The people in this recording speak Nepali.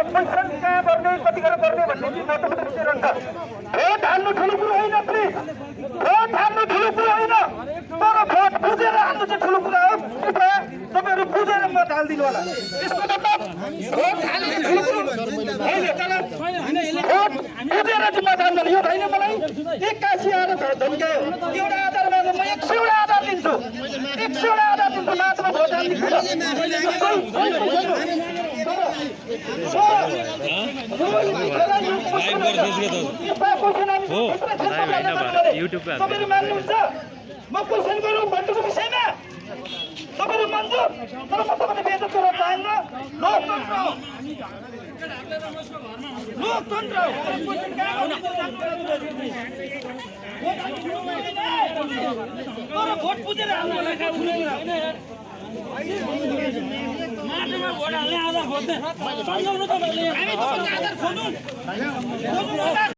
पैसा कहाँ गर्ने कतिखेर गर्ने भन्ने चाहिँ मात्र रहन्छ। भोट हाल्नु ठुलो कुरो होइन प्लिज, भोट हाल्नु ठुलो कुरो होइन, तर भोट बुझेर हाल्नु चाहिँ ठुलो कुरा हो। कृपया तपाईँहरू बुझेर मत हालिदिनु होला। यसको मतलब भोट हाल्नु ठुलो कुरो होइन, तर भोट बुझेर चाहिँ मत हाल्नु यो होइन। मलाई 81 आएर धम्क्यायो, एउटा आधारमा म 100 वटा आधार दिन्छु, 100 वटा आधार दिन्छु, मात्र भोट हाल्नु तपाईहरु मान्नुहुन्छ म क्वेसन गरौँ भन्नुको विषयमा? तपाईहरु मान्छु, तर म तपाईले बेइज्जत गर्न चाहन्न। लोकतन्त्र हो, लोकतन्त्र हो। क्वेसन कहाँ तर भोट बुझेर हाल्नुलाई माटोमा भोट हाल्ने आधार खोज्ने सम्झाउनु तपाईहरुले। हामी तपाईको आधार खोज्नु